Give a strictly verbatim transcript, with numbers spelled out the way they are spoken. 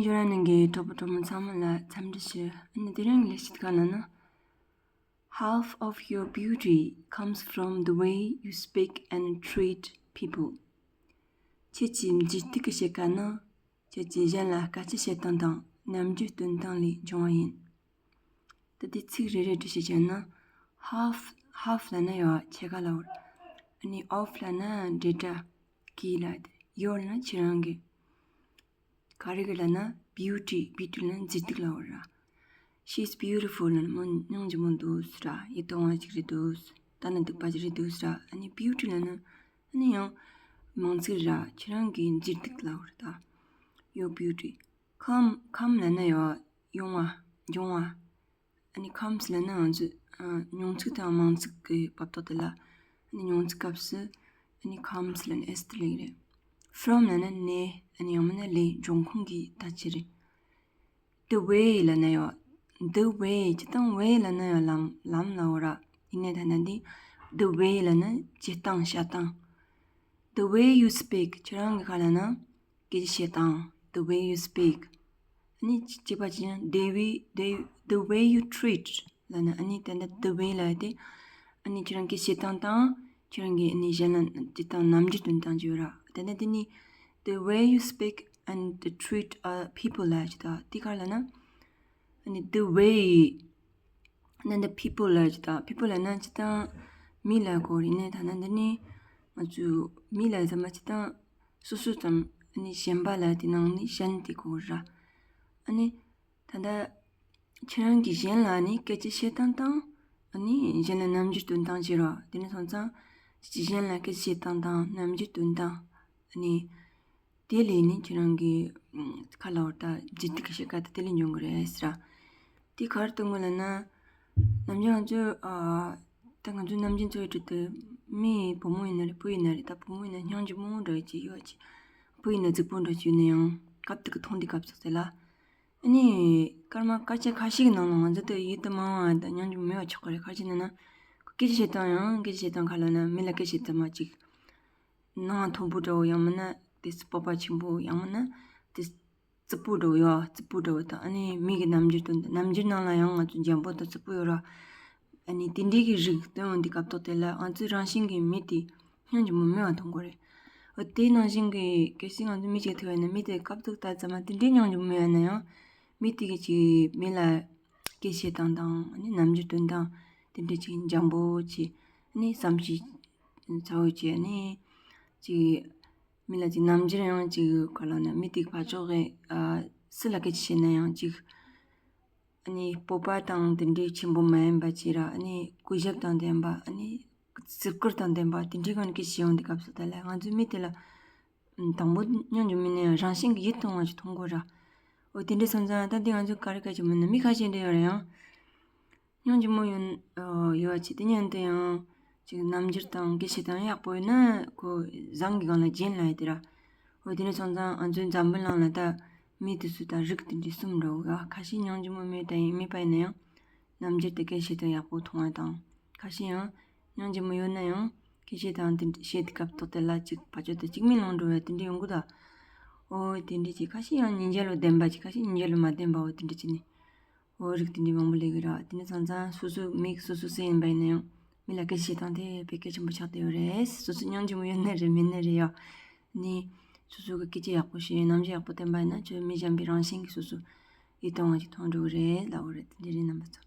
ཇོ་ར་ནང་གི་གྲོགས་པོ་གྲོགས་མོ་ཚང་མ་ལ་འཚམས་འདྲི་ཞུ། ཨ་ནི་དེ་རིང་ལས་བྱེད་ག་ལ་ན། Half of your beauty comes from the way you speak and treat people. ཁྱེད་ཀྱི་མཛེས་སྡུག་གི་ཕྱེད་ཀ་ནི་ཁྱེད་ཀྱིས་གཞན་ལ་དཀའ་སྤྱད་བྱེད་སྟངས་དང་རྣམ་འགྱུར་སྟོན་སྟངས་ལས་བྱུང་བ་ཡིན། ད་དེ་ཚིག་རེ་རེ་བྲིས་ཤིག་བྱས་ན། Half, half ལབ་ན་ཡོད་ཕྱེད་ཀ་ལབ་པ་རེད། ཨ་ནི་of ལབ་ན་འབྲེལ་སྒྲ་གི་ལབ་དེ། Your ལབ་ན་ཁྱེད་རང་གི། ག་རེ་གི་ལབ་ན་beauty, beauty ལབ་ན་མཛེས་སྡུག་ལབ་པ་རེད། She's beautiful ལབ་ན་མོ་སྙིང་རྗེ་མོ་འདུག་ཟེར་ར། ཡིད་དུ་འོང་བ་ཅིག་རེད་འདུག་ཟེར། ལྟ་ན་སྡུག་པ་ཅིག་རེད་འདུག་ཟེར་ར། ཨ་ནི་beauty ལབ་ན་ཨ་ནི་ཡང་མིང་ཚིག་རེད་ར། ཁྱེད་རང་གི་མཛེས་སྡུག་ལབ་པ་རེད་ད། Your beauty. Come, come ལབ་ན་ཡོད་ཡོང་བ། འབྱུང་བ། ཨ་ནི་comes ལབ་ན་ང་ཚོས་ཨ་མྱོང་ཚིག་དང་མིང་ཚིག་གི་བབ་ཐོག་དེ་ལ། ཨ་ནི་མྱོང་ཚིག་སྐབས་སུ་ཨ་ནི་comes ལབ་ན་s དེ་སླེབས་ཀྱི་རེད། From ལབ་ན་ནས། ཨ་ནི་ཡང་མིན་ན་ལས། འབྱུང་ཁུངས་ཀྱི་ད་ཆ་རེད། The way ལབ་ན་ཡང་། The way སྤྱིར་བཏང་way ལབ་ན་ཡང་ལམ་ལམ་ལབ་པ་རེད། ཡིན་ནའི་ད་ལྟ་འདི་the way ལབ་ན་བྱེད་སྟངས་བྱ་སྟངས། The way you speak ཁྱེད་རང་གི་ག་ལབ་ན། སྐད་ཆ་བཤད་སྟངས། The way you speak. ཨ་ནི་གཅིག་པ་ཅི་ཡང་the way, the, the way you treat ལབ་ན། ཨ་ནི་ད་ལྟ་the way ལབ་དེ་ཨ་ནི་ཁྱེད་རང་གི་བཤད་སྟངས་དང་ཁྱེད་རང་གི་ཨ་ནི་གཞན་ལ་བྱེད་སྟངས། རྣམ་འགྱུར་སྟོན་སྟངས་ཅིག་ཡོད་ར། ད་ལྟ་འདི་ནི་the way you speak and treat uh people ལབ་ཅིག་ད་དེ་ག་ལབ་ན། ཨ་ནི་the way ནི་འདི་people ལབ་ཅིག་ད། People ལབ་ན་སྤྱིར་བཏང་མི་ལ་གོ་རེད། ནི་ད་ལྟ་འདི་ནི་ང་ཚོས་མི་ལབ་ཙམ་མ་སྤྱིར་བཏང་སོ་སོ་ཙམ། ཨ་ནི་གཞན་པ་ལབ་དེ་ནང་ནས་གཞན་དེ་གོ་ར། ཨ་ནི་ད་ལྟ་ཁྱེད་རང་གིས་གཞན་ལ་ནི་སྐད་ཆ་བཤད་སྟངས་དང་། ཨ་ནི་གཞན་ལ་རྣམ་འགྱུར་སྟོན་སྟངས་བྱེད་རོགས། དེ་ནི་སོང་ཙང་གཞན་ལ་སྐད་ཆ་བཤད་སྟངས་དང་རྣམ་འགྱུར་སྟོན་སྟངས། ཨ་ནི་དེ་ལས་ནི་ཁྱེད་རང་གི་ཁ་ལ་བར་ད་ཇི་ཏི་གི་ཤེས་ཀ་ད་དེ་ལས་འབྱུང་གི་རེད་ཟེར། དེ་ག་རེ་སྟོན་གི་ལབ་ན། ནམ་རྒྱུན་ང་ཚོ་ཨ་ད་ང་ཚོ་ནམ་རྒྱུན་འཚོ་བའི་ཁྲོད་དུ་མི་བུ་མོ་ཡིན་ན་རེད། བུ་ཡིན་ན་རེད། ད་བུ་མོ་ཡིན་ན་སྙིང་རྗེ་མོ་འདྲ་ཅིག་ཡོད་ཅིག་བུ་ཡིན་ན་རྫིག་པོ་འདྲ་ཅིག་ཡོད་ན་ཡང་སྐབས་དེ་གི་མཐོང་དུས་སྐབས་སུ་དེ་ལ། ཨ་ནི་སྐར་མ་སྐར་ཆ་ཁ་ཤས་ཀྱི་ནང་ལ་ང་ཚོ་དེ་ཡིད་དུ་མི་འོང་བ་དང་སྙིང་རྗེ་མི་འོང་བ་ཆགས་ཀྱི་རེད། ག་རེ་བྱས་ནས་ན། སྐད་ཆ་བཤད་སྟངས་ཡང་། སྐད་ཆ་བཤད་སྟངས་ག་ལབ་ན་མི་ལ་སྐད་ཆ་བཤད་ཙམ་མ་ཅིག་ནང་མཐོན་པོ་འདྲ་བོ། ཡང་མིན་ན་དེ་སྤོབས་པ་ཆེན་པོ། ཡང་མིན་ན་དེ་རྩུབ་པོ་འདྲ་བོ་ཡོད། རྩུབ་པོ་འདྲ་བོ་དང་། ཨ་ནི་མི་གི་རྣམ་འགྱུར་སྟོན། རྣམ་འགྱུར་ནང་ལ་ཡང་ང་ཚོ་འཇམ་པོ་དང་རྩུབ་པོ་ཡོད་ར། ཨ་ནི་དེ་འདྲའི་གི་རིགས་སྟོན་འོང་དུས་སྐབས་ཐོག་དེ་ལ་ང་ཚོའི་རང་བཞིན་གྱི་མི་དེ་སྙིང་རྗེ་མོ་མེད་པ་མཐོང་གི་རེད། འོ་དེ་ནང་བཞིན་གྱི་གལ་སྲིད་ང་ཚོ་མི་གཅིག་ཐུག་ཡོད་ན། མི་དེ་སྐབས་ཐོག་ད་ཙམ་མ་དེ་འདྲའི་སྙིང་རྗེ་མོ་ཡོད་ན་ཡང་། མི་དེ་གི་ཅིག་མི་ལ་སྐད་བཤད་སྟངས་དང་། ཨ་ནི་རྣམ་འགྱུར་སྟོན་སྟངས་དེ་འདྲའི་ཅིག་འཇམ་པོ་བྱས། ཨ་ནི་བསམ་ཤེས་ཚ་བོ་བྱས། ཨ་ནི་ཅིག་མི་ལ་ཅིག་རྣམ་འགྱུར་ཡང་ཅིག་ག་ལབ་ན། མི་དེ་ཕར་ཕྱོགས་ཀྱི་ཨ་སུ་ལ་སྐད་ཆ་བཤད་ན་ཡང་ཅིག་ཨ་ནི་སྤོབས་པ་དང་དེ་འདྲའི་ཆེན་པོ་མ་ཡིན་པ་ཅིག་ར། ཨ་ནི་གུས་ཞབས་དང་ལྡན་པ། ཨ་ནི་བརྩི་བཀུར་དང་ལྡན་པ་དེ་འདྲའི་སྒང་ནས་སྐད་ཆ་བཤད་འོང་དུས་སྐབས་སུ་དེ་ལ་ང་ཚོའི་མི་དེ་ལ་དང་པོ་སྙིང་རྗེ་མོ་མེད་ན་ཡང་རང་བཞིན་གྱིས་ཡིད་དུ་འོང་བ་ཞིག་མཐོང་གི་ར། འོ་དེ་འདྲ་སོང་ཙང་ད་འདི་ང་ཚོས་ག་རེ་ག་ཅིག་མིན་ན། མི་ཁ་ཤས་འདྲ་ཡོད་རེད། ཡང་སྙིང་རྗེ་མོ་ཡོད་ཨ་ཡོད་པ་ཅིག་དེ་ཉན་དུ་ཡང་ཅིག་རྣམ་འགྱུར་དང་སྐད་ཆ་དང་ཡག་པོ་ཡོད་ན་ཁོ་བཟང་གི་སྒང་ལ་རྒྱན་ལབ་ཡ་དེ་ར། འོ་དེ་འདྲ་སོང་ཙང་ང་ཚོའི་འཛམ་བུ་གླིང་ལ་ད་མི་དེ་ཚོ་ད་རིགས་དེ་འདྲའི་གསུམ་འདྲ་བོ་ཡོད། ཁ་ཤས་སྙིང་རྗེ་མོ་མེད་ད་ཡིན། མེད་པ་ཡིན་ན་ཡང་རྣམ་འགྱུར་དེ་སྐད་ཆ་དང་ཡག་པོ་མཐོང་བ་དང་། ཁ་ཤས་ཡང་སྙིང་རྗེ་མོ་ཡོད་ན་ཡང་སྐད་ཆ་དང་དེ་འདྲ་བཤད་དུས་སྐབས་ཐོག་དེ་ལ་ཅིག་ཕར་ཕྱོགས་དེ་ཅིག་མི་ལང་འགྲོ་བ་དེ་འདྲ་ཡོང་གི་ད། འོ་དེ་འདྲ་ཅིག་ཁ་ཤས་ཡང་ཉིན་རྒྱལ་ལོ་ལྡན་པ་ཅིག་ཁ་ཤས་ཉིན་རྒྱལ་ལོ་མ་ལྡན་པ། འོ་དེ་འདྲ་ཅིག་ནི། འོ་རིགས་དེ་འདྲའི་མང་པོ་སླེབས་ཀྱི་ར། དེ་ནི་སོང་ཙང་སོ་སོའི་མི་སོ་སོ་སུ་ཡིན་པ་ཡིན་ན་ཡང་མི་ལ་སྐད་ཆ་བཤད་སྟངས་དེ་དཔེ་གལ་ཆེན་པོ་ཆགས་བསྡད་ཡོད་རེད། སོ་སོ་སྙིང་རྗེ་མོ་ཡོད་ན་རེད། མེད་ན་རེད་ཡ། ནི་སོ་སོ་གི་སྐད་ཆ་ཡག་པོ་བཤད། རྣམ་འགྱུར་ཡག་པོ་བསྟན་པ་ཡིན་ན་ཁྱོད་མི་གཞན་པའི་རང་བཞིན་གྱིས་སོ་སོ་ཡིད་དུ་འོང་བ་ཞིག་མཐོང་འགྲོ་གི་རེད་ལབ་ཡོད་རེད། དེ་འདྲ་རེད། རྣམ་པ་ཚོ།